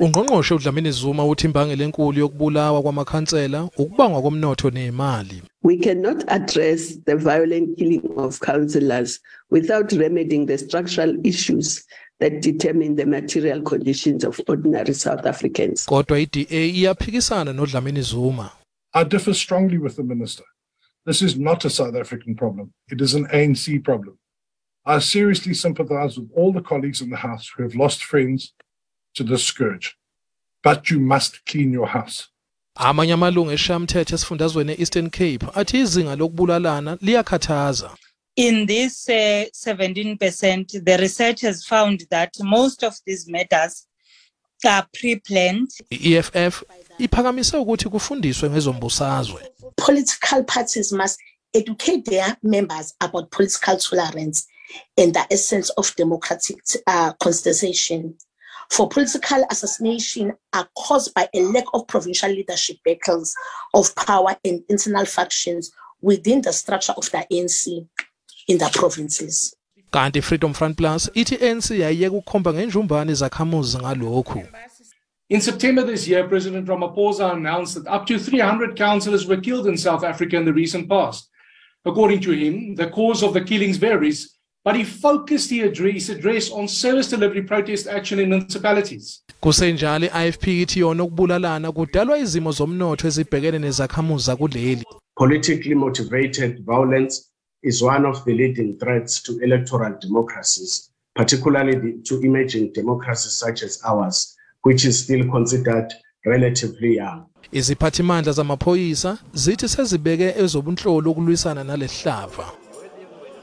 uNgqongqoshe uDlamini-Zuma uthi imbangela enkulu yokubulawa kwamakhansela ukubangwa komnotho nemali. We cannot address the violent killing of councillors without remedying the structural issues that determine the material conditions of ordinary South Africans. Kodwa iDA iyaphikisana noDlamini-Zuma. I differ strongly with the minister. This is not a South African problem. It is an ANC problem. I seriously sympathize with all the colleagues in the House who have lost friends to this scourge. But you must clean your house. Amanye amalungu eshamthetho esifundazweni eEastern Cape athi izinga lokubulalana liyakhathaza. In this 17%, the research has found that most of these matters are pre-planned. I-EFF iphakamise ukuthi kufundiswe ngezombusazwe. Political parties must educate their members about political tolerance and the essence of democratic contestation. For political assassination are caused by a lack of provincial leadership battles of power and internal factions within the structure of the ANC in the provinces. Kanti Freedom Front Plus ithi ANC yayiyeka ukukhomba ngenjumbane zakhamuzi ngalokhu. In September this year, President Ramaphosa announced that up to 300 councillors were killed in South Africa in the recent past. According to him, the cause of the killings varies, but he focused his address on service delivery protest action in municipalities. Kusenjalo iIFP ithi yona ukubulalana kudalwa izimo zomnotho ezibhekene nezakhamuzi zakuleli. Politically motivated violence is one of the leading threats to electoral democracies, particularly to emerging democracies such as ours, which is still considered relatively young. Iziphathimandla zamaphoyisa zithi sezibeke ezobunhlolo ukulwisana nalehlava.